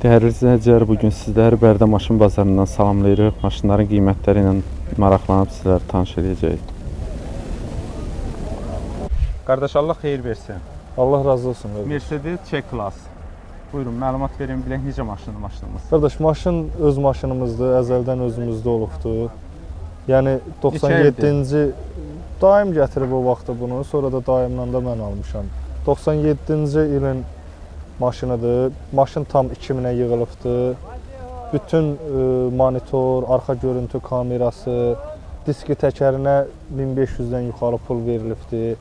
Dəyərli izləyicilər, bu gün sizləri Bərdə maşın bazarından salamlayırıq. Maşınların qiymətləri ilə maraqlanıb sizləri tanış edəcəyik. Qardaş, Allah xeyir versin. Allah razı olsun qardaş. Mercedes C-Class. Buyurun, məlumat verin, bilək necə maşındır maşınımız. Qardaş, maşın öz maşınımızdır, əzəldən özümüzdə olubdu. Yəni Neçə ildir? 97-ci daim gətirib o vaxtı bunu, sonra da daimdən də mən almışam. 97-ci ilin maşınıdır. Maşın tam 2000-ə yığılıbdı. Bütün monitor, arxa görüntü kamerası, diski təkərinə 1500-dən yuxarı pul verilibdi.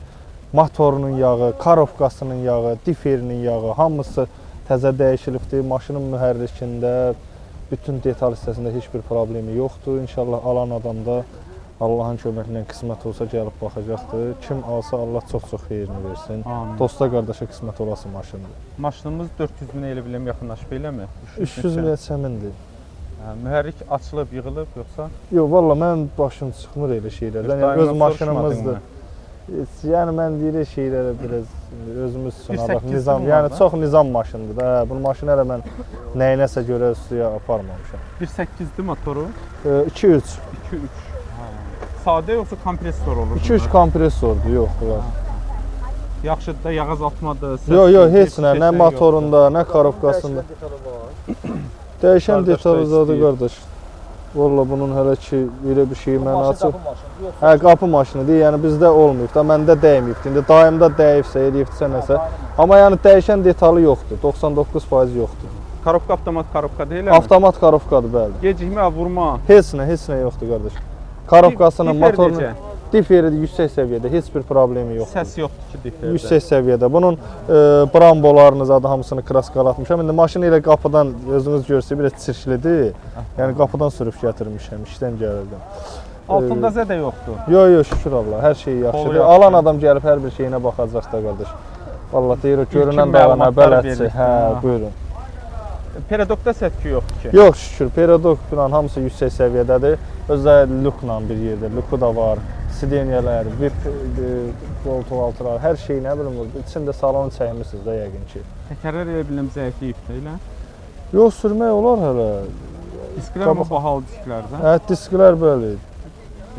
Motorunun yağı, karovkasının yağı, diferinin yağı, hamısı təzə dəyişilibdi. Maşının mühərrikində, bütün detal hissəsində heç bir problemi yoxdur. İnşallah alan adam da Allahın köməyi ilə qismət olsa gəlib baxacaqdır. Kim alsa Allah çox-çox xeyrini versin. Amin. Dosta qardaşa qismət olası maşındır. Maşınımız 400 minə elə biləm yaxınlaşıb eləmi? 300 minə çəmindir. Hə, mühərrik açılıb, yığılıb yoxsa? Yox, valla mənim başım çıxmır elə şeylərdən. Yəni öz Daimdən maşınımızdır. soruşmadın mı? Heç, yəni mən deyirəm şeylərə biraz indi özümüz üçün alaq 1.8 nizam. var Yəni da. çox nizam maşındır da. Hə, bu maşını hələ mən nəyinəsə görə suya aparmamışam. 1.8-dir motoru, 2-3. 2.3. Hə. Sadə yoxsa kompressor olur? 2-3 bunlar? kompressordur, yox bunlar. Yaxşıdır da yağ azaltmadı. Səs Yox, yox, heç nə, heç nə yoxdur. motorunda, nə karovkasında. Dəyişən Qardaş da detal zadı istəyir. qardaş. Valla bunun hələ ki elə bir şeyi mən açıb. Qapı maşını. Yoxsa Hə, qapı maşını deyil, yəni bizdə olmayıb da, məndə dəyməyibdi. İndi daimdə dəyibsə, eləyibsə nəsə. Amma yəni dəyişən detalı yoxdur. 99% yoxdur. Karovka avtomat karovka deyil mi? Avtomat karovkadır, bəli. Gecikmə, vurma. Heç nə, heç nə yoxdur qardaş. Karovkasının, Difer motorunun necə? diferi də yüksək səviyyədə, heç bir problemi yoxdur. Səs yoxdur ki diferdə. Yüksək səviyyədə. Bunun brambolarını zadı hamısını kraskalatmışam. İndi maşın elə qapıdan özünüz görürsünüz biraz çirklidir. Yəni qapıdan sürüb gətirmişəm, işdən gəlirdim. Altında zədə yoxdur. Yo yo şükür Allah, hər şey Polu yaxşıdır. yaxşı. Alan adam gəlib hər bir şeyinə baxacaq da qardaş. Allah deyir o görünən dağına məlumatlar bələdçi. verildi, Hə, ha. buyurun. Peredokda sətki yoxdur ki. Yox şükür, perodok falan hamısı yüksək səviyyədədir. Özdə lukla bir yerdə, luku da var, sideniyələr, VIP qoltuq altılar, hər şey nə bilim, içində salonu çəkmisiniz də yəqin ki. Təkərlər elə biləm zəifləyib də elə. Yox, sürmək olar hələ. Disklər amma bahalı disklərdir. Hə, disklər belə.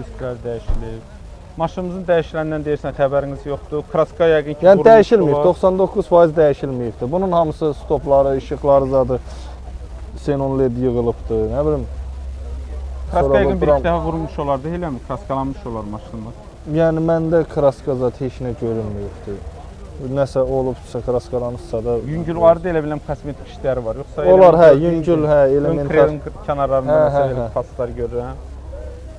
Disklər dəyişilib. Maşınımızın dəyişiləndən deyirsən xəbəriniz yoxdur. Kraska yəqin ki Yəni vurulmuş dəyişilməyib, olar. 99% dəyişilməyibdir. Bunun hamısı stopları, işıqları zadı xenon led yığılıbdır. Nə bilim. Kraska Sonra yəqin bu bir iki bram- dəfə vurulmuş olardı, eləmi? Kraskalanmış olar maşınımız. Yəni məndə kraska zad heç nə görünməyibdir. Nəsə olubsa, kraskalanıbsa da Yüngül var da elə biləm kosmetik işləri var. Yoxsa elə Olar, hə, gördüyün yüngül, kimi hə, Ön elementar. krelin kənarlarında Hə, məsələn hə, elə hə. paslar görürəm.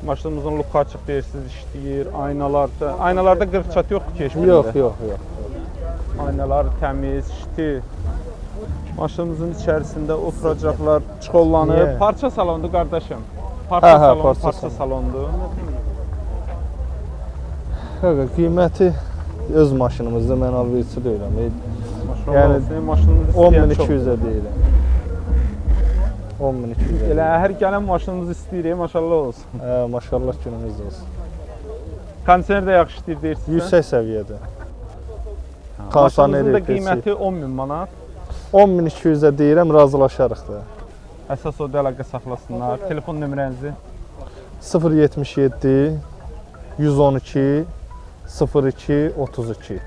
Maşınımızın luku açıq deyirsiniz, işləyir. Aynalarda, aynalarda qırıq çat yoxdur ki heç birində. Yox, yox, yox. Aynalar təmiz, şiti. Maşınımızın içərisində oturacaqlar çollanıb. Niyə? Parça salondur qardaşım. Parça Hə, hə, salon, parça parça salon. salondur. Qaqa, qiyməti öz maşınımızda mən alverçi deyiləm. Maşallah Yəni, olsun, maşınımızı istəyən çox. 10.200-ə deyirəm. 10.200-ə. Elə hər gələn maşınımızı istəyirik, maşallah olsun. Hə, maşallah günümüz olsun. Kondisioner də yaxşı işləyir deyirsiniz. Yüksək səviyyədə. Maşınımızın Kondisioneri, da peçi. qiyməti 10.000 manat. 10.200-ə deyirəm, razılaşarıq da. Əsas o da əlaqə saxlasınlar. Telefon nömrənizi 077 112 02 32.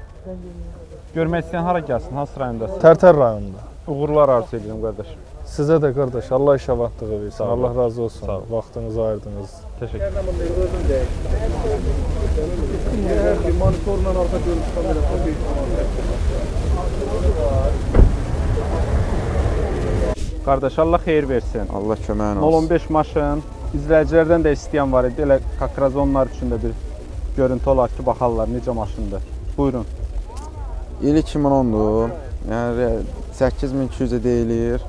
görmək istəyən hara gəlsin, hansı rayondasın? Tərtər rayonunda. Uğurlar arzu edirəm qardaşım. Sizə də qardaş, Allah iş avatlığı versin. Sağ olun. Allah razı olsun. Sağ olun. Vaxtınızı ayırdınız. Təşəkkür. Hər bir monitorla arxa görüntü kamerası bir Qardaş, Allah xeyir versin. Allah köməyin olsun. 015 maşın. İzləyicilərdən də istəyən var idi. Elə kakraz onlar üçün də bir görüntü olar ki, baxarlar necə maşındır. Buyurun. İl 2010-dur. Yəni 8200-ə deyilir.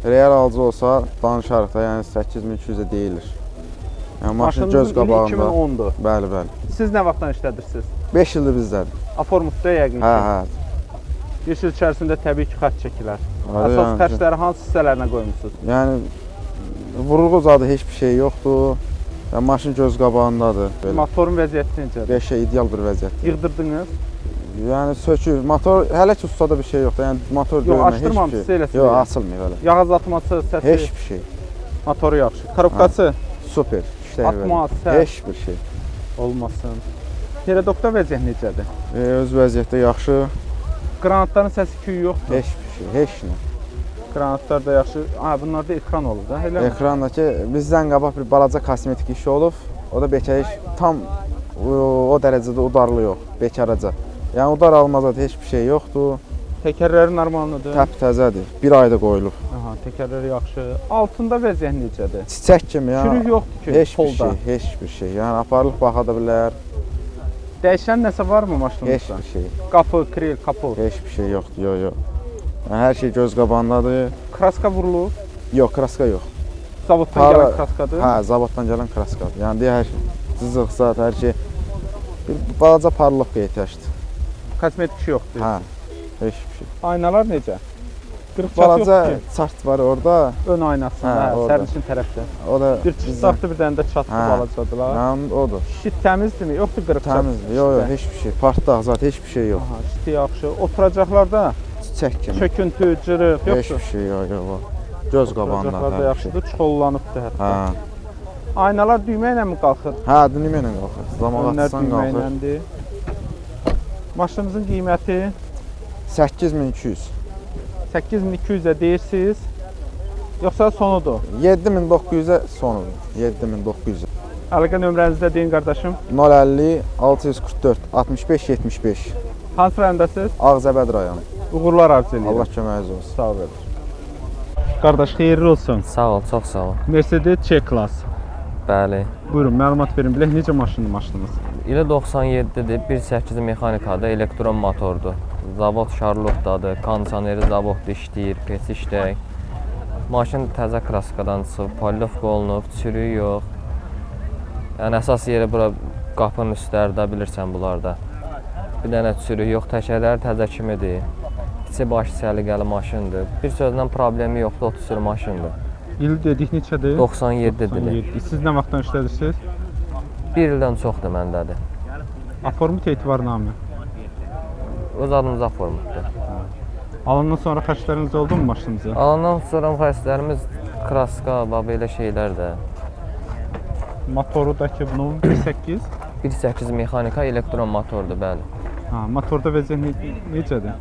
Real alıcı olsa danışarıq da, yəni 8200-ə deyilir. Yəni maşın Maşınımızın göz ili qabağında. 2010-dur. Bəli, bəli. Siz nə vaxtdan işlədirsiniz? 5 ildir bizdədir. Aformutda yəqin ki. Hə, hə. Bir il içərisində təbii ki, xərc çəkilər. Hə, Əsas yəni, xərcləri hansı hissələrinə qoymusunuz? Yəni vurğu zadı heç bir şey yoxdur. Yəni maşın göz qabağındadır. Belə. Motorun vəziyyəti necədir? Qəşəng ideal bir vəziyyətdir. Yığdırdınız. Yəni sökür. Motor hələ ki ustada bir şey yoxdur. Yəni motor Yox, döymə heç bir açdırmamışsınız, şey. eləsi Yox, deyil. açılmıyor hələ. Yağ azaltması, səsi, Heç bir şey. motoru yaxşı. Korobkası Super. İşlək atma, səs Heç bir şey. olmasın. Peredokda vəziyyət necədir? Öz vəziyyətdə yaxşı. Qranatların səsi küyü yoxdur. Heç bir şey. Heç nə. Qranatlar da yaxşı. Ha, bunlarda ekran olub da, elə mi? Ekrandakı bizdən qabaq bir balaca kosmetik işi olub. O da bekar heç tam o dərəcədə udarlı yox, bekaraca. Yəni udar almazad heç bir şey yoxdur. Təkərləri normaldır. Təptəzədir. Bir ayda qoyulub. Aha, təkərləri yaxşı. Altında vəziyyət necədir? Çiçək kimi ya. Çürük yoxdur ki, Heç bir polda. şey, heç bir şey. Yəni aparılıb baxa da bilər. Dəyişən nəsə varmı Heç maşınızda? bir şey. Qapı, kril, kapot. Heç bir şey yoxdur. Yox, yox. Yəni hər şey göz qabağındadır. Kraska vurulub. Yox, kraska yox. Zavoddan gələn kraskadır. Hə, zavoddan gələn kraskadır. Yəni deyə hər şey cızıq zat, hər şey bir balaca parlovka ehtiyacdır. Kosmetik işi yoxdur. Hə. Heç bir şey. Aynalar necə? Qırıq çat Balaca yoxdur ki. çart var orada. Ön aynasında, Hə, hə, orada. sərnişin tərəfdə. O da Bir çıtaqdır, bir dənə də çatdı Hə. balacadılar. Yəni odur. Şit təmizdirmi? Yoxdur qırıq çat. Təmizdir. Yox, yox, heç bir şey. Partaq zat, heç bir şey yox. Aha, şiti yaxşı. Oturacaqlarda Çiçək kimi. çöküntü, cırıq Heç yoxdur. bir şey yox, yox. Göz qabağında Oturacaqlar da hər bir şey. yaxşıdır, çollanıbdır hətta. Hə. Aynalar düymə ilə mi qalxır? Hə, düymə ilə qalxır. Zaman Önlər atsan düymə qalxır. iləndir. Maşınımızın qiyməti 8200. 8200-ə deyirsiniz. Yoxsa sonudur? 7900-ə sonudur. 7900-ə. Əlaqə nömrənizi də deyin qardaşım. 050 644 65 75. Hansı rayondasınız? Ağcabəd rayonu. Uğurlar arzu eləyirəm. Allah köməyiniz olsun. Sağ olun. Qardaş, xeyirli olsun. Sağ ol, çox sağ ol. Mercedes C-Class. Bəli. Buyurun, məlumat verin bilək necə maşındır maşınımız? İli 97-dir, 1.8 mexanikadır, elektron motordur. Zavod Charlotte-dadır, kondisioneri zavodda işləyir, peç işlək. Maşın təzə kraskadan çıxıb, pollovka olunub, çürüyü yox. Yəni əsas yeri bura qapının üstlərdə bilirsən bunlarda. Bir dənə çürük yox, təkərləri təzə kimidir. İçi başı səliqəli maşındır. Bir sözlə problemi yoxdur, 30 il maşındır. İl dedik neçədir? 97-dir. 97. Siz nə vaxtdan işlədirsiniz? Bir ildən çoxdur məndədir. Aformut etibarnamə. Öz adımıza aformutdur. Alandan sonra xərcləriniz oldu mu maşınınıza? Alandan sonra xərclərimiz kraska, bax belə şeylər də. Motoru da ki bunun 1.8. 1.8 mexanika elektron motordur, bəli. Ha, motorda vəziyyət necədir?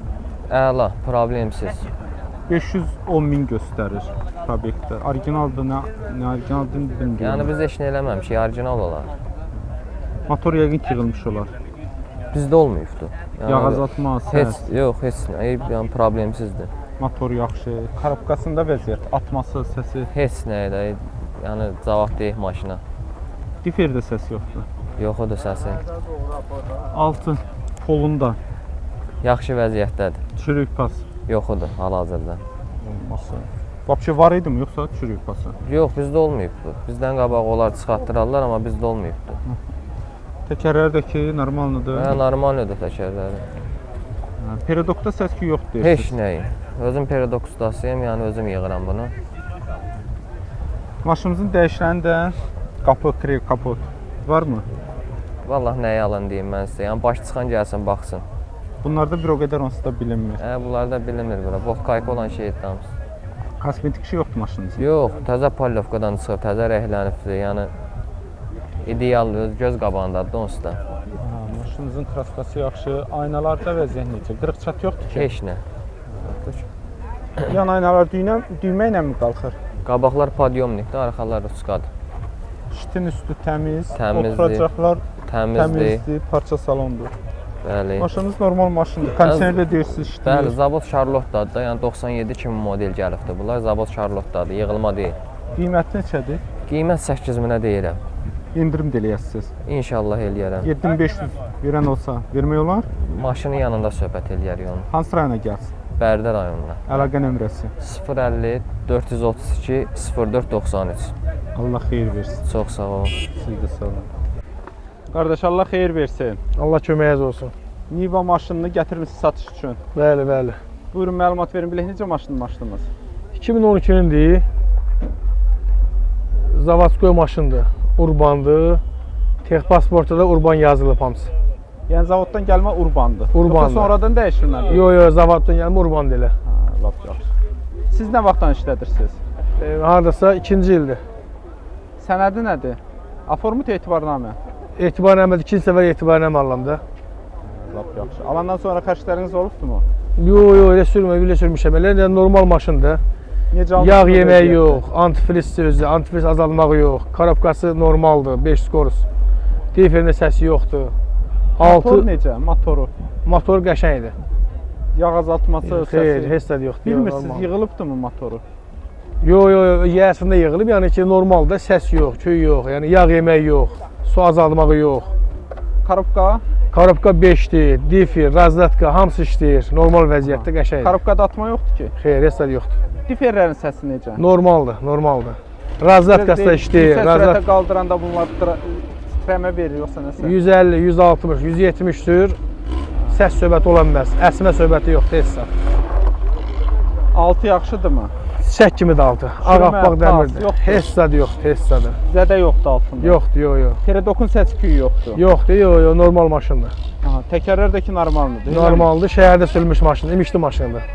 Əla, problemsiz. 510 min göstərir probektdə. Originaldır, nə originaldır bilmirəm. Yəni biz heç nə eləməmişik, orijinal olar. Motor yəqin ki yığılmış olar. Bizdə olmayıbdı. Yəni, Yağ azaltma, səs, Heç, yox, heç nə, yəni problemsizdir. motor yaxşı. Korobkasında vəziyyət, atması, səsi. Heç nə elə, yəni cavab deyik maşına. Diferdə səs yoxdur. Yox odur səsi. Altı polunda Yaxşı vəziyyətdədir. çürük pas Yox odur hal-hazırda. olması. Vəbşə var idi mi yoxsa çürük pası? Yox, bizdə olmayıbdı. Bizdən qabaq onlar çıxartdırarlar, amma bizdə olmayıbdı. Təkərləri də ki normaldır. Hə, normaldır təkərləri. Hə, Peredokda səs ki yoxdur deyirsiniz. Heç nəyi. Özüm peredok ustasıyam, yəni özüm yığıram bunu. Maşınımızın dəyişiləni də qapı, kril, kapot varmı? Vallah nəyi alın deyim mən sizə. Yəni baş çıxan gəlsin, baxsın. Bunlarda bir o qədər onsuz da bilinmir. Hə, bunlar da bilinmir bura. Bot kayka olan şeydir hamısı. Kosmetik işi yoxdur maşınımızın. Yox, təzə pollovkadan çıxıb, təzə rənglənibdir. Yəni ideal öz göz qabağındadır onsuz da. Hə, maşınımızın kraskası yaxşı, aynalarda vəziyyət necə? Qırıq çat yoxdur ki. Heç nə. Yan aynalar düymə ilə mi qalxır? Qabaqlar podyomnikdir, arxalar ruçkadır. Şitin üstü təmiz, Təmizdir. oturacaqlar Təmizdir. təmizdir, parça salondur. Bəli. Maşınımız normal maşındır. Kondisioner də deyirsiniz işləyir. Bəli, Zavod Charlotte-dadır da, yəni 97 kimi model gəlibdir. Bunlar Zavod Charlotte-dadır, yığılma deyil. Qiyməti neçədir? Qiymət 8000-ə deyirəm. İndirim də eləyəsiniz. İnşallah eləyərəm. 7500 verən olsa vermək olar? Maşının yanında söhbət eləyərik onu. Hansı rayona gəlsin? Bərdə rayonuna. Əlaqə nömrəsi. 050 432 0493. Allah xeyir versin. Çox sağ ol. Siz də sağ olun. Qardaş, Allah xeyir versin. Allah köməyiniz olsun. Niva maşınını gətirmisiniz satış üçün. Bəli, bəli. Buyurun, məlumat verin. Bilək necə maşındır maşınımız? 2012-nindir. Zavodskoy maşındır. Urbandır. Texpasportda da Urban yazılıb hamısı. Yəni zavoddan gəlmə Urbandır. Urbandır. Yoxsa sonradan dəyişilmədi? Yo, yo, zavoddan gəlmə Urbandır elə. Hə, lap yaxşı. Siz nə vaxtdan işlədirsiniz? Hardasa ikinci ildir. Sənədi nədir? Aformut etibarnamə. Etibarnamə ikinci səfər etibarnamə alıram da. Lap yaxşı. Alandan sonra xərcləriniz olubdurmu? Yo, yo, elə sürmə, elə sürmüşəm. Elə də normal maşındır. Necə aldınız? Yağ yeməyi yox, antifriz özü, antifriz azalmağı yox. Korobkası normaldır, 5 skorus. Diferində səsi yoxdur. Motor 6 necə? Motoru. Motor qəşəngdir. Yağ azaltması, Xeyr, səsi. heç də yoxdur. Bilmirsiniz, normal. yığılıbdımı motoru? Yo, yo, yo, yiyəsində yığılıb, yəni ki, normalda səs yox, küy yox, yəni yağ yeməyi yox, su azaltmağı yox. Korobka? Korobka 5-dir, difi, razdatka hamısı işləyir. Normal vəziyyətdə qəşəngdir. Korobkada atma yoxdur ki. Xeyr, heç də yoxdur. Diferlərin səsi necə? Normaldır, normaldır. Razdatkası da işləyir. Yüksək Razdat sürətə qaldıranda bunlar titrəmə verir yoxsa nəsə? 150, 160, 170 sür. Səs söhbəti ola bilməz. Əsmə söhbəti yoxdur heç zat. Altı yaxşıdırmı? Çiçək kimi də altı. Ağappaq tas dəmirdir. yoxdur. Heç zad yoxdur, heç zadı. Zədə yoxdur altında. Yoxdur, yox, yox. Peredokun səs küyü yoxdur. Yoxdur, yox, yox, normal maşındır. Aha, təkərlər də ki normaldır. Normaldır, şəhərdə sürülmüş maşındır, imişli maşındır.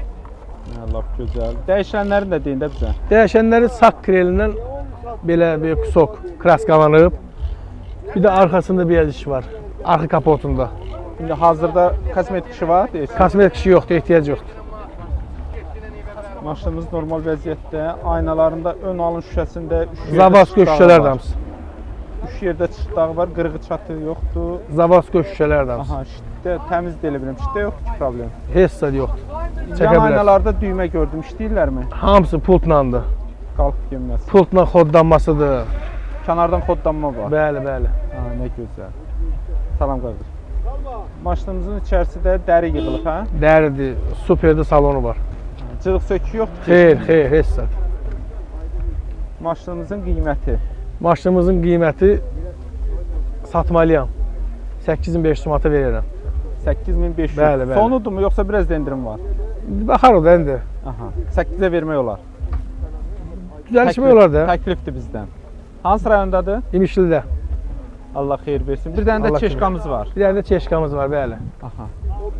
Hə, lap gözəl. Dəyişənləri də deyin də bizə. Dəyişənləri sağ krelindən belə bir kusok kraskalanıb. Bir də arxasında bir iş var. Arxa kapotunda. İndi hazırda kosmetik işi var deyirsən. Kosmetik işi yoxdur, ehtiyac yoxdur. Maşınımız normal vəziyyətdə, aynalarında ön alın şüşəsində 3 yerdə Zavasko çıxdağı şüşələr var. də hamısı. 3 yerdə çıxdağı var, qırığı çatı yoxdur. Zavasko şüşələr də hamısı. Aha, şitdə təmizdir elə bilirəm. Şitdə yoxdur ki problem. Heç zad yoxdur. Çəkə Yan bilər. aynalarda düymə gördüm. İşləyirlərmi? Hamısı pultlandır. Qalxıb yenməsi. Pultla xodlanmasıdır. Kənardan xodlanma var. Bəli, bəli. Ha, nə gözəl. Salam qardaş. Maşınımızın içərisi də dəri yığılıb, hə? Dəridir, superdir salonu var. Cırıq sökü yoxdur ki. Xeyr, xeyr, heç zad. Maşınımızın qiyməti Maşınımızın qiyməti satmalıyam. 8500 manata verirəm. 8500. Bəli, bəli. Sonudurmu yoxsa biraz da endirim var? Baxarıq da indi. Aha. 8-ə vermək olar. Düzəlişmək olar da. Təklifdir bizdən. Hansı rayondadır? İmişlidə. Allah xeyir versin. Bir dənə də Allah xeyir. çeşkamız var. Bir dənə də çeşkamız var, bəli. Aha.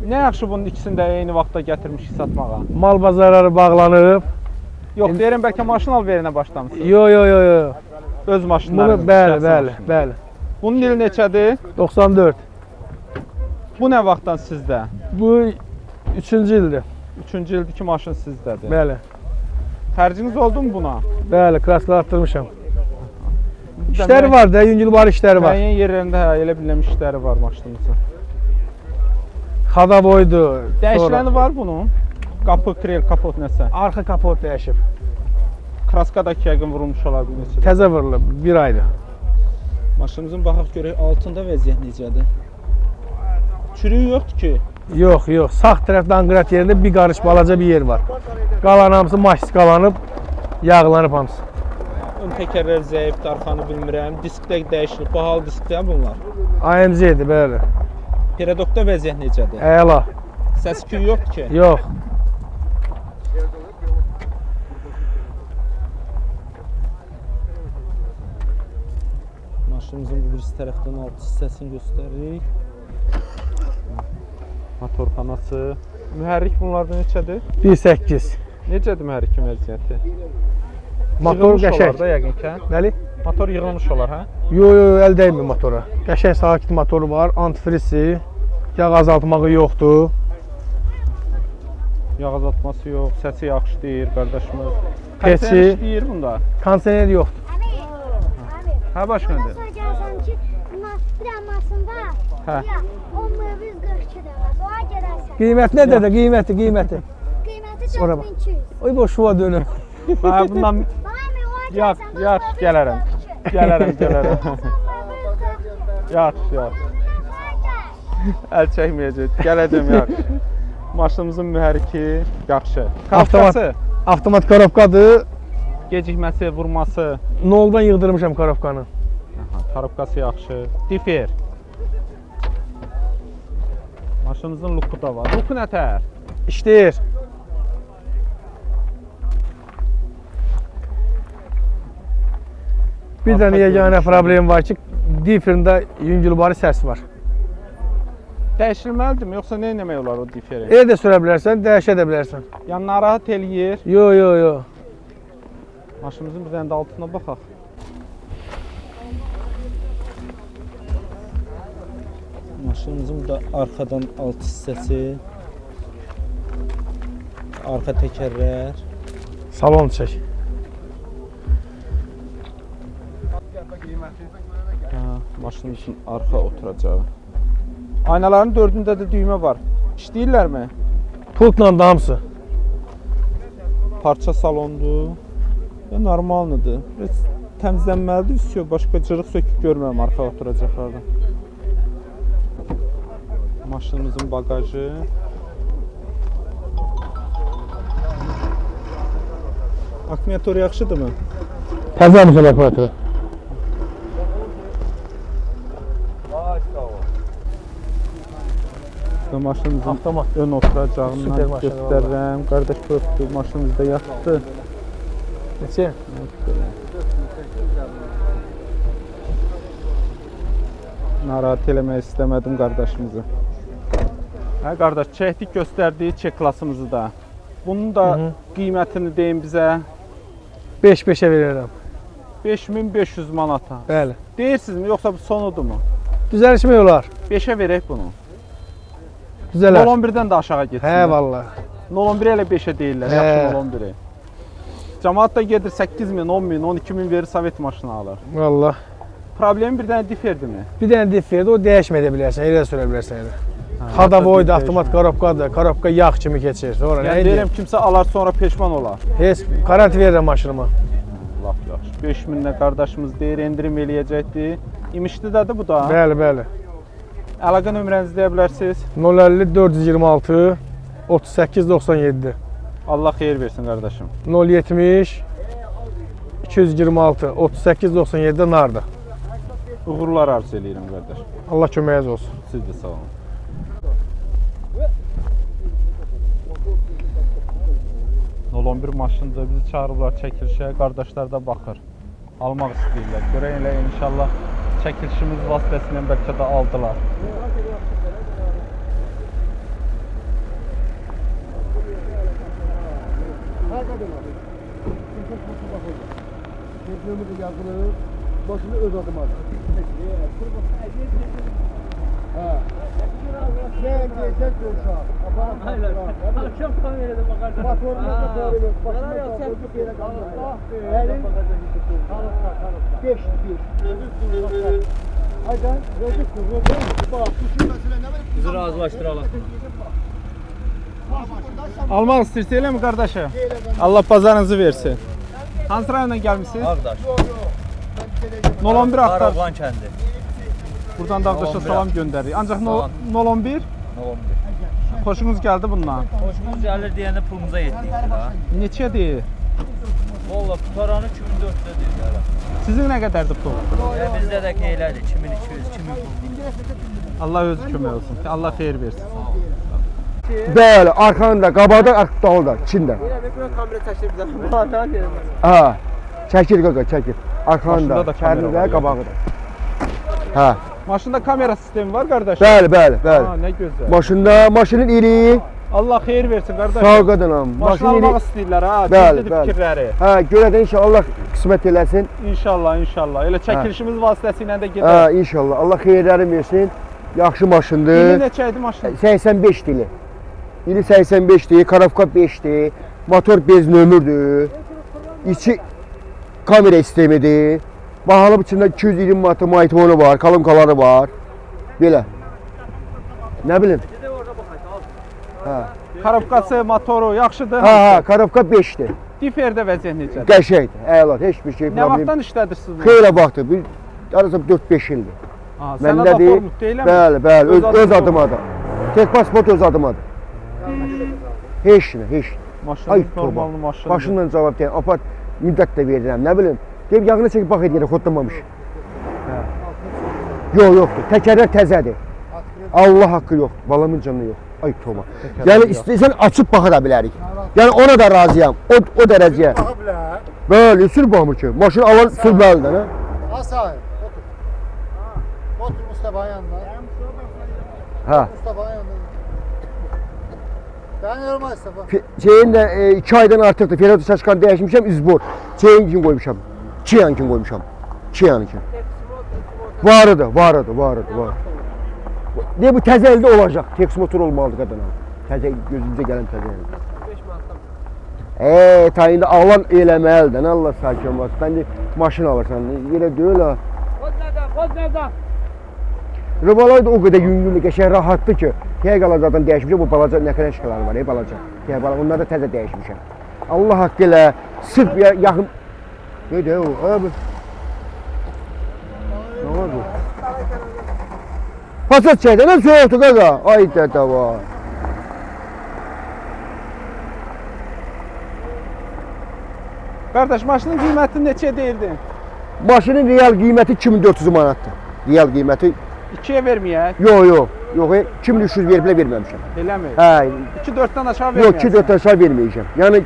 Nə yaxşı bunun ikisini də eyni vaxtda gətirmişik satmağa. Mal bazarları bağlanıb. Yox, deyirəm bəlkə maşın al verinə başlamısınız. Yo, yo, yo, yo. Öz maşınlarınız. Bunu bəli, şəxsi bəli, maşını. bəli. Bunun ili neçədir? 94. Bu nə vaxtdan sizdə? Bu 3-cü ildir. 3-cü ildir ki, maşın sizdədir. Bəli. Xərciniz oldu mu buna? Bəli, kraskalar atdırmışam. Bir də İşləri var da, yüngülbar işləri var. Müəyyən yerlərində hə, elə bilirəm işləri var maşınımızın. Xadavoydu. Dəyişiləni var bunun? Qapı, krel, kapot nəsə. Arxa kapot dəyişib. Kraska da ki, yəqin vurulmuş olar bir neçə. Təzə vurulub, bir aydır. Maşınımızın baxaq görək altında vəziyyət necədir. Çürüyü yoxdur ki. Yox, yox. Sağ tərəfdə anqrat yerində bir qarış balaca bir yer var. Qalan hamısı maskalanıb, yağlanıb hamısı. Ön təkərlər zəifdir, arxanı bilmirəm. Disk də dəyişilib, bahalı diskdir bunlar. AMZ-dir, bəli. Peredokda vəziyyət necədir? Əla. Səs küyü yoxdur ki. Yox. Maşınımızın bu birisi tərəfdən alt hissəsini göstəririk. Motorxanası. Mühərrik bunlarda neçədir? 1.8. Necədir mühərrikin vəziyyəti? Motor Yığılmış olar qəşəng. da yəqin ki, hə? Bəli. Motor yığılmış olar, hə? Yo, yo, yo, əl dəymir motora. Qəşəng sakit motoru var, antifrizi, yağ azaltmağı yoxdur. Yağ azaltması yox, səsi yaxşı deyir qardaşımız. Keçi. Kondisioner işləyir bunda. Kondisioner yoxdur. Abi, abi. Hə başqa Ondan nədir? sonra gəlsəm ki, bir dənə maşın var. Hə. Ya, 1142 dənə. Ona gələrsən. Qiyməti nə dədə? Qiyməti, qiyməti. Qiyməti Sonra bax. 4200. Oy boşuva dönüm. Hə bundan Bana ona Yaxşı, gəlsən. yaxşı, gələrəm. Gələrəm, gələrəm. Yaxşı, yaxşı. Əl çəkməyəcək. Gələcəm yaxşı. Maşınımızın mühərriki yaxşı. Avtomat. Korobkası, Avtomat korobkadır. gecikməsi, vurması. Noldan yığdırmışam korobkanı. Aha, korobkası yaxşı. Difer. Maşınımızın luku da var. Luku nətər? İşləyir. Bir Arxa dənə yeganə görünüşü. problem var ki, diferində yüngülbarı səs var. Dəyişilməlidirmi, yoxsa nə etmək olar o diferi? Elə də sürə bilərsən, dəyişə də bilərsən. Yəni narahat eləyir. Yo, yo, yo. Maşınımızın bir dənə də altına baxaq. Maşınımızın da arxadan alt hissəsi, arxa təkərlər. Salon çək. Hə, maşınımızın arxa oturacağı. Aynaların dördündə də düymə var. İşləyirlərmi? Pultla da hamısı. Parça salondur. Ya normaldır. Biraz təmizlənməlidir, vəsio, başqa cırıq sökük görmürəm arxa oturacaqlarda. Maşınımızın bagajı. Akkumulyator yaxşıdırmı? Təzə almışam akkumulyatorı. Və maşınımızın Avtomat. ön oturacağından Super maşın, göstərirəm. Qardaş profil maşınımızda yatdı. Neçə? Narahat eləmək istəmədim qardaşımızı. Hə qardaş, çəkdik, göstərdik C klasımızı da. Bunun da qiymətini deyin bizə. 5-5-ə verirəm. 5500 manata. Bəli. Deyirsinizmi, yoxsa bu sonudurmu? Düzəlişmək olar. 5-ə verək bunu. Düzələr. 0.11-dən də aşağı getsin. Hə vallah. 0.11 elə 5-ə deyirlər, Hə. yaxşı 0.11-i. Camaat da gedir 8000, 10000, 12000 verir Sovet maşını alır. Vallah. Problemi bir dənə diferdirmi? Bir dənə differdir, o dəyişməyə də bilərsən, elə də sürə bilərsən elə. Xadavoyda avtomat korobkadır, korobka yağ kimi keçir. Sonra Yəni nə deyim? deyirəm kimsə alar sonra peşman olar. Heç garanti verirəm maşınıma. Lap yaxşı. 5000-də qardaşımız deyir, endirim eləyəcəkdi. İmişdidədir bu da. Bəli, bəli. Əlaqə nömrənizi deyə bilərsiniz. 050 426 38 97 Allah xeyir versin qardaşım. 070 226 38 97 Narda. Uğurlar arzu eləyirəm qardaş. Allah köməyiniz olsun. Siz də sağ olun. Nol 11 maşında bizi çağırıblar çəkilişə, qardaşlar da baxır. Almaq istəyirlər. Görək elə inşallah çəkilişimiz vasitəsilə bəlkə də aldılar. Nömrə yazılır. Maşını öz adıma. Hə. Nə deyirsən görüşə. Akşam kamerada baxarsan. Motorunu da doğru. Başına doğru belə qalır. Əlin 5 1. Aydan rəqib qurur. Bax, Bizi razılaşdıralım. Almaq istəyirsə eləmi qardaşım? Allah bazarınızı versin. Hansı rayondan gəlmisiniz? Ağdaş. 011 axtar. Qarabağ kəndi. Buradan da Ağdaşa 011. salam göndəririk. Ancaq Salam. 011 011. xoşunuz gəldi bundan. Xoşumuz gəlir deyəndə pulumuza yetdik da. Neçə deyir? Valla qutaranı 2400-ə deyir hələ. Sizin nə qədərdir pul? Ya bizdə də ki elədir 2200, 2000 pul. Allah özü kömək olsun. Allah xeyir versin. Bəli, arxanı da, qabağı da, arxalı da, içində. Hə, çəkir qaqa, çəkir. Arxanı Maşında da, da kamera kərini var, də, qabağı da. Hə, Maşında kamera sistemi var qardaşım. bəli, bəli, bəli. Ha, nə gözəl. Maşında, maşının iri, Allah xeyir versin qardaşım. sağ qadınam. Maşın Maşının almaq iri, istəyirlər ha. Bəli, Ciddidir bəli. fikirləri. hə, görədən inşallah qismət eləsin. İnşallah, inşallah. Elə çəkilişimiz vasitəsilə də gedər. Hə, inşallah. Allah xeyirləri versin. Yaxşı İli maşındır. neçə idi maşın? 85 dili. İli 85-dir, karafka 5-dir, motor bez nömürdür. İçi kamera sistemidir. Bahalı içində 220 manat maytonu var, kalonkaları var. Belə. Nə bilim. Karobkası, motoru yaxşıdır. Hə, hə, karafka 5-dir. Diferdə vəziyyət necədir? Qəşəngdir. Əla, heç bir şey Nə problem. vaxtdan işlədirsiniz bunu? Xeyli vaxtdır. Bir arası 4-5 ildir. Ha, sənə də Məndədir. formut deyiləmi? Bəli, bəli, Öz öz, öz adıma. adımadır. Tek pasport öz adımadır. Heç nə, heç. Ay Maşınımız toba. normal maşındır. Maşınla cavab deyən, apar müddət də verirəm, nə bilim. Deyib yağını çəkib bax edir, xodlamamış. Hə. Yox, yoxdur. Təkərlər təzədir. Allah haqqı yoxdur. Balamın canı yox. Ay toba. Yəni istəyirsən açıb baxa da bilərik. Yəni ona da razıyam. O dərəcəyə. Baxa bilər. Bəli, sür baxmır ki. Maşın alan sürməlidir, hə? Ha sahib, otur. Otur Mustafa'nın yanına. Hə. Mustafanın yanında. Sən yorma Mustafa. Şeyin də 2 aydan artıqdır. Ferrari çaşkanı dəyişmişəm, izbor. Şeyin kimi qoymuşam. Kiyan kimi qoymuşam. Kiyan kimi. Varıdır, varıdır, varıdır, var. Niyə bu təzə əldə olacaq? Teks motor olmalıdır qadına. Təzə gözünüzə gələn təzə əldə. 5 manatdan. Ta indi alan eləməlidir. Nə Allah sakin olsun. Sən də maşın alırsan. Elə deyil ha. Rıbalay da o qədər yüngüllü, qəşəng rahatdır ki, Həqiqətən dəyişmişəm. Bu balaca nəkrəşkalar var, balaca. Balaca, onları da təzə dəyişmişəm. Allah haqqı elə sırf yaxın Nə deyir o? Ay bu. Nə var bu? Pasat çəkdi, nə soyuqdur qaqa? Ay dədə var. Qardaş, maşının qiyməti neçə deyirdin? Maşının real qiyməti 2400 manatdır. Real qiyməti 2-yə verməyək. Yox, yox. Yox, 2300 verib verməmişəm. Eləmi? Hə. 2-4-dən aşağı verməyəsən. Yox, 2-4-dən aşağı verməyəcəm. Yəni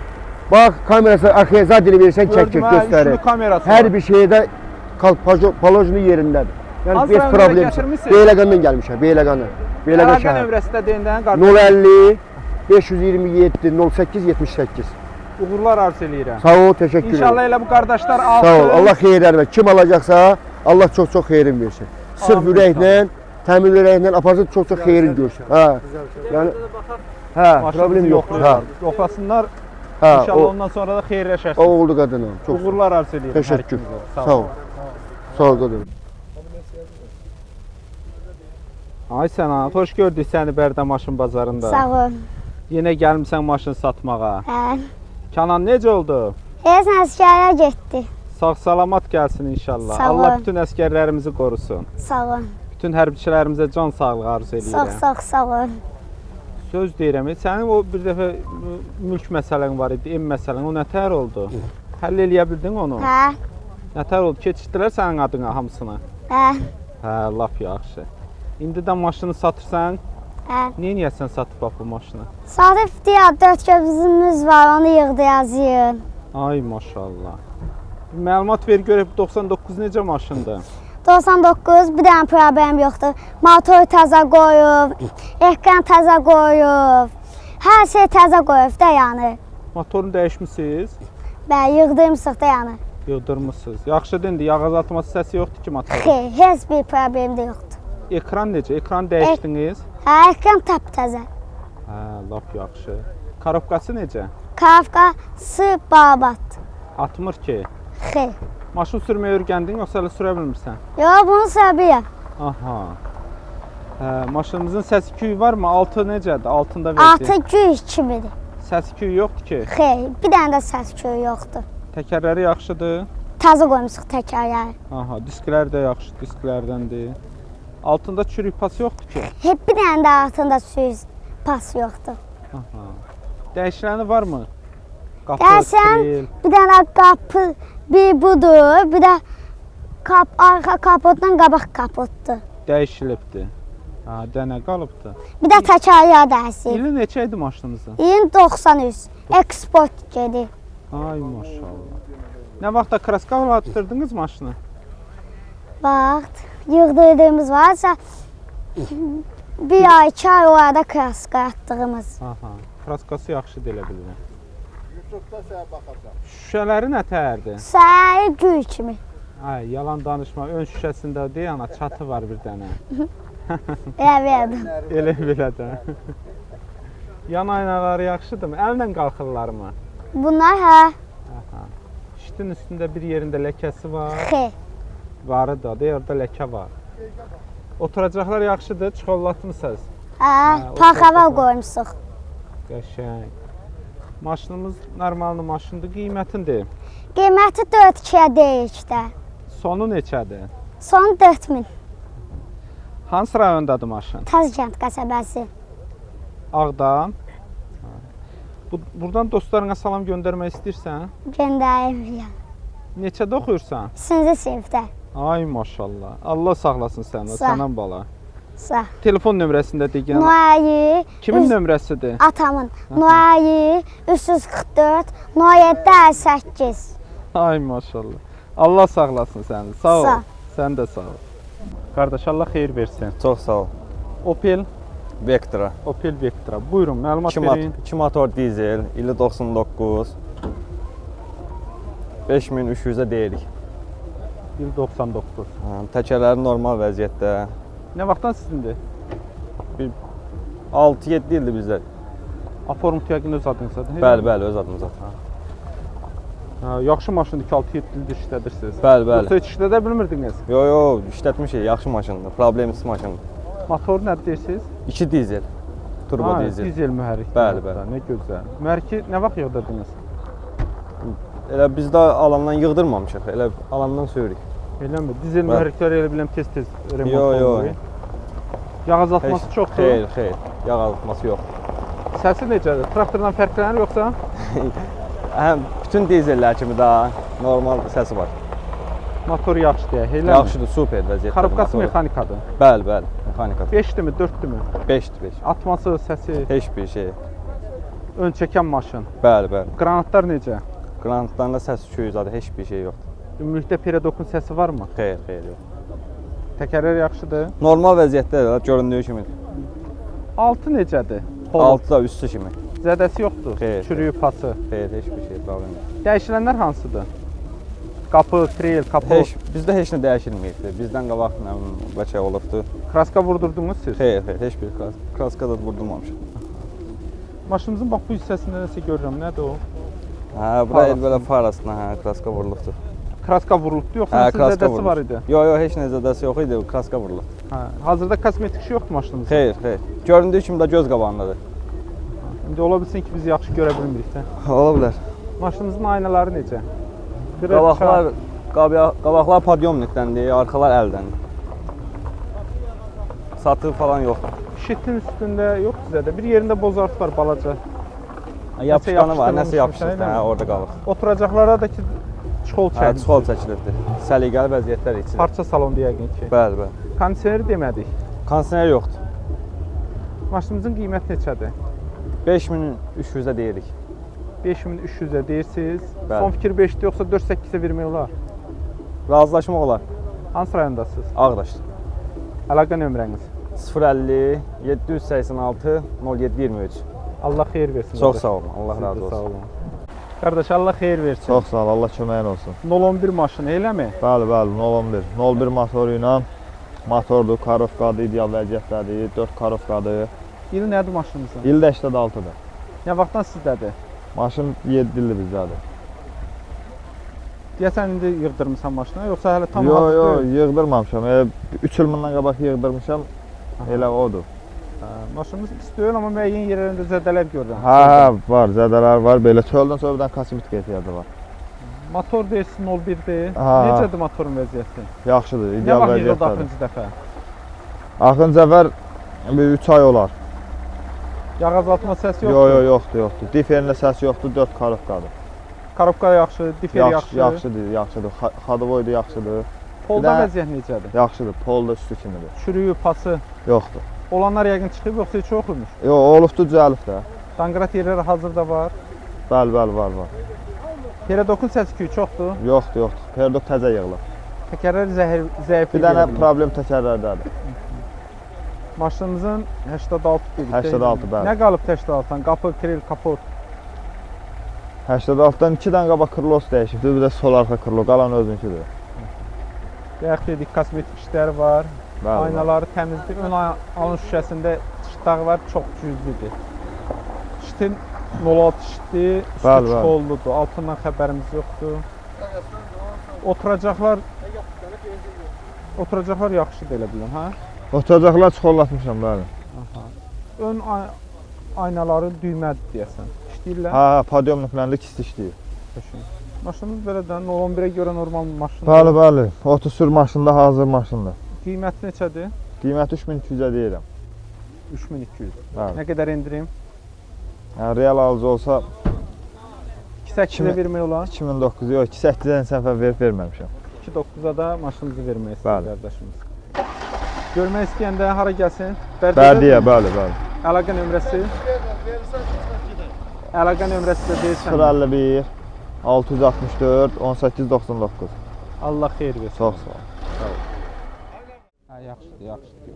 bax, kamerası arxaya zadını versən çəkir, göstərir. Hər bir şeydə palojunu yerindədir. Yəni heç problem yox. Beyləqandan gəlmişəm, Beyləqandan. Beyləqan şəhəri. Əlaqə nömrəsi də deyindən qardaş. 050 527 08 78. Uğurlar arzu eləyirəm. Sağ ol, təşəkkür edirəm. İnşallah elə bu qardaşlar alsın. Sağ ol, Allah xeyirlər versin. Kim alacaqsa, Allah çox-çox xeyrin versin. Sırf ürəklə, təmiz ürəklə aparsın, çox-çox xeyrin görsün. Hə. Yəni hə, problem yoxdur. Hə. Yoxlasınlar. Hə, İnşallah ondan sonra da xeyirləşərsin. O oldu qadınım. Çox uğurlar arzu eləyirəm. Təşəkkür. Sağ ol. Sağ ol qadınım. Ay Səna, xoş gördük səni Bərdə maşın bazarında. Sağ ol. Yenə gəlmisən maşın satmağa. Hə. Kənan necə oldu? Heç əsgərə getdi. Sağ salamat gəlsin inşallah. Sağ Allah ol. bütün əsgərlərimizi qorusun. Sağ ol. Bütün hərbçilərimizə can sağlığı arzu eləyirəm. Çox sağ ol. Söz deyirəm, sənin o bir dəfə mülk məsələn var idi, ev məsələn, o nətər oldu? Həll eləyə bildin onu? Hə. Nətər oldu? Keçirdilər sənin adına hamısını? Hə. Hə, lap yaxşı. İndi də maşını satırsan? Hə. Neyniyəsən satıb bax bu maşını? Satıb deyə 4 gözümüz var, onu yığdı yazıyın. Ay maşallah. Bir məlumat ver görək 99 necə maşındır? 99 bir dənə problem yoxdur. Motor təzə qoyub, ekran təzə qoyub. Hər şey təzə qoyub da yəni. Motorunu dəyişmisiniz? Bəli, yığdırmışıq da yəni. Yığdırmısınız. Yaxşıdır indi, yağ azaltması səsi yoxdur ki motorun. Xeyr, heç bir problem də yoxdur. Ekran necə? Ekran dəyişdiniz? Hə, ekran təptəzə. Hə, lap yaxşı. Korobkası necə? Korobkası babat. Atmır ki? Xeyr. Maşın sürməyi öyrəndin, yoxsa hələ sürə bilmirsən? Yox, bunu sürə bilirəm. Aha. Hə, maşınımızın səsi küyü varmı? Altı necədir? Altında verdi. Altı güy kimidir. Səsi küyü yoxdur ki? Xeyr, bir dənə də səs küyü yoxdur. Təkərləri yaxşıdır? Təzə qoymuşuq təkərləri. Aha, disklər də yaxşı disklərdəndir. Altında çürük pas yoxdur ki? Heç bir dənə də altında çürük pas yoxdur. Aha. Dəyişiləni varmı? Qapı, Dəyişən kril. bir dənə qapı, bir budur, bir də arxa kapotdan qabaq kapotdur. Dəyişilibdir. Ha, dənə qalıbdır. Bir də təkərlər dəyişib. İli neçə idi maşınımızın? İlin 93. Eksport gedir. Ay maşallah. Nə vaxtda kraska atdırdınız maşını? Vaxt yığdırdığımız varsa bir ay, 2 ay o arada kraska atdığımız. Aha, kraskası yaxşıdır elə bilirəm. YouTube'da sənə baxacaq. Şüşələri nə tərdir? Şüşələri gül kimi. Ay, yalan danışma. Ön şüşəsində deyil, ana çatı var bir dənə. Elə belədir. Elə belə də. Yan aynaları yaxşıdırmı? Əllə qalxırlarmı? Bunlar hə. Aha. Şitin üstündə bir yerində ləkəsi var. Xeyr. Varı da, deyir, orada ləkə var. Oturacaqlar yaxşıdır, çollatmısınız. Hə, parxava qoymuşuq. Qəşəng. Maşınımız normallı maşındır, qiymətindir. Qiyməti 4-2-yə deyirik də. Sonu neçədir? Son 4000. Hansı rayondadır maşın? Tazkənd qəsəbəsi. Ağdam. Buradan dostlarına salam göndərmək istəyirsən? Göndərirəm. Neçədə oxuyursan? 3-cü sinifdə. Ay maşallah. Allah saxlasın səni, səndən bala. Sağ. Telefon nömrəsində deyən. Noayi. Kimin nömrəsidir? Atamın. Noayi 344 07 58. Ay maşallah. Allah saxlasın səni. Sağ ol. Sağ. Sən də sağ ol. Qardaş, Allah xeyir versin. Çox sağ ol. Opel Vectra. Opel Vectra. Buyurun, məlumat verin. 2 motor dizel, ili 99. 5300-ə deyirik. İl 99. Hə, təkərləri normal vəziyyətdə. Nə vaxtdan sizindir? 6-7 ildir bizdə. Aform yəqin öz adınızdadır. Bəli, bəli, öz adımıza. Hə, yaxşı maşındır ki, 6-7 ildir işlədirsiniz. Bəli, bəli. Yoxsa heç işlədə bilmirdiniz? Yo, yo, işlətmişik, yaxşı maşındır. Problemsiz maşındır. Motoru nə deyirsiniz? 2 dizel. Turbo Ha, dizel. Dizel mühərrik. Bəli, bəli. Nə gözəl. Mühərriki nə vaxt yığdırdınız? Elə biz də alandan yığdırmamışıq. Elə alandan sürürük. Eləmi? Dizel Bəli. mühərrikləri elə biləm tez-tez remont Yo, yo. olunur. Yağ azaltması çoxdur. Xeyr, xeyr. Yağ azaltması yoxdur. Səsi necədir? Traktordan fərqlənir yoxsa? Həm bütün dizellər kimi daha normal səsi var. Motor yaxşı deyə, eləmi? Yaxşıdır, super vəziyyətdədir. Korobkası motoru. mexanikadır. Bəli, bəli, mexanikadır. 5-dirmi, 4-dürmü? 5-dir, 5. Atması, səsi, Heç bir şey. ön çəkən maşın. Bəli, bəli. Qranatlar necə? Qrantdan da səs 200 adı heç bir şey yoxdur. Ümumilikdə peredokun səsi varmı? Xeyr, xeyr, yox. Təkərlər yaxşıdır. Normal vəziyyətdədir, göründüyü kimi. Altı necədir? Polu. Altı da üstü kimi. Zədəsi yoxdur. Xeyr, Çürüyü, pası. Xeyr, heç bir şey problem yox. Dəyişilənlər hansıdır? Qapı, krel, kapot. Heç bizdə heç nə dəyişilməyibdi. Bizdən qabaq nə bilim, bəlkə olubdu. Kraska vurdurdunuz siz? Xeyr, xeyr, heç bir kraska da vurdurmamışıq. Maşınımızın bax bu hissəsində nəsə görürəm. Nədir o? Hə, bura el belə farasına, hə, kraska vurulubdu. Kraska vurulubdu yoxsa Hə, nəsə kraska zədəsi var vurulub. idi? Yox, yox, heç nə zədəsi yox idi, kraska vurulub. Hə, hazırda kosmetik işi yoxdur maşınımızın. Xeyr, xeyr. Göründüyü kimi də göz qabağındadır. İndi ola bilsin ki, biz yaxşı görə bilmirik də. Ola bilər. Maşınımızın aynaları necə? Qırıq, Qabaqlar qabaqlar podyomnikdəndir, arxalar əldəndir. Satı falan yoxdur. Şitin üstündə yoxdur zədə. Bir yerində bozartı var balaca. Yapışqanı var, nəsə yapışdırılmış, yapışır, elə hə, mi? orada qalır. Oturacaqlara da ki çxol Hə, çəkilib. çxol çəkilibdir. Səliqəli vəziyyətlər içində. Parça salonda yəqin ki. Bəli, bəli. Kondisioneri demədik. Kondisioner yoxdur. Maşınımızın qiyməti neçədir? 5300-ə deyirik. 5300-ə deyirsiniz. Bəli. Son fikir 5-dir yoxsa 4-8-ə vermək olar? Razılaşmaq olar. Hansı rayondasınız? Ağdaşda. Əlaqə nömrəniz? 050 786 0723. Allah xeyir versin. Çox qardaş. sağ olun. Allah Siz də razı sağ olsun. olun. Qardaş Allah xeyir versin. Çox sağ ol, Allah köməyin olsun. 011 maşını eləmi? Bəli, bəli, 011. 01 motoru ilə motordur, karovkadır, ideal vəziyyətdədir, 4 karovkadır. İli nədir maşınımızın? İl də 86-dır. Nə vaxtdan sizdədir? Maşın 7 ildir bizdədir. Deyəsən indi yığdırmısan maşına, yoxsa hələ tam Yo, hazır yo, deyil? yığdırmamışam. Elə 3 il bundan qabaq yığdırmışam. Elə odur. Hə, maşınımız pis deyil, amma müəyyən yerlərində zədələr görürəm. Hə, hə, var, zədələr var belə. Çöldən sonra bir dənə kosmetika ehtiyacı var. Motor deyirsin 01-dir. Hə, hə. Necədir motorun vəziyyəti? Yaxşıdır, Nə ideal vaxt yığıldı vəziyyətdədir. axırıncı dəfə? Axırıncı səfər bir 3 ay olar. Yağ azaltma səsi yoxdur. Yo, yo, yoxdur, yoxdur. Diferində səs yoxdur, 4 karovkadır. Korobka yaxşı, difer yaxşı. Yaxşıdır, yaxşıdır. Xadovoydu yaxşıdır. Polda Bir də- vəziyyət necədir? Yaxşıdır, pol da üstü kimidir. Çürüyü, pası. Yoxdur. Olanlar yəqin çıxıb yoxsa heç yox imiş? Yo, olubdu, düzəlib də. Danqrat yerləri hazırda var. Bəli, bəli, var, var. Peredokun səsi küyü çoxdur. Yoxdur, yoxdur. Perdok təzə yığılıb. Təkərlər zəhir, zəiflik Bir dənə elə bilir. problem təkərlərdədir. Maşınımızın 86 dedik. 86, bəli. Nə qalıb 86-dan? Qapı, krel, kapot. 86-dan 2 dənə qabaq krlos dəyişibdi, bir də sol arxa krlo, qalan özünküdür. Bayaq dedik, kosmetik işləri var. Bəli, bəli. Aynaları təmizdir. Ön alın şüşəsində çıtdağı var, çox cüzidir. Şitin 06 şitdi, üstü Bəli, bəli. çxolludur. Altından xəbərimiz yoxdur. Oturacaqlar Oturacaqlar yaxşıdır elə bilirəm, hə? Oturacaqlar çxollatmışam, bəli. Aha. Ön aynaları düymədir deyəsən. İşləyirlər. Hə, hə, podyomniklə də ikisi işləyir. Qəşəng. Maşınımız belə də 011-ə görə normal maşındır. Bəli, bəli. Otosür maşında hazır maşındır. Qiyməti neçədir? Qiyməti 3200-ə deyirəm. 3200. Bəli. Nə qədər endirim? Yəni real alıcı olsa 2.8-ə vermək olar. 2009, yox, 2.8-ə sənfə verib verməmişəm. 2.9-a da maşınımızı vermək istəyir Bəli. qardaşımız. Görmək istəyəndə hara gəlsin? Bərdiyə, bəli, bəli. Əlaqə nömrəsi? Əlaqə nömrəsi də deyirsən. 051 664 1899. Allah xeyir versin. Çox sağ ol. Sağ ol. Hə, yaxşıdır, yaxşıdır.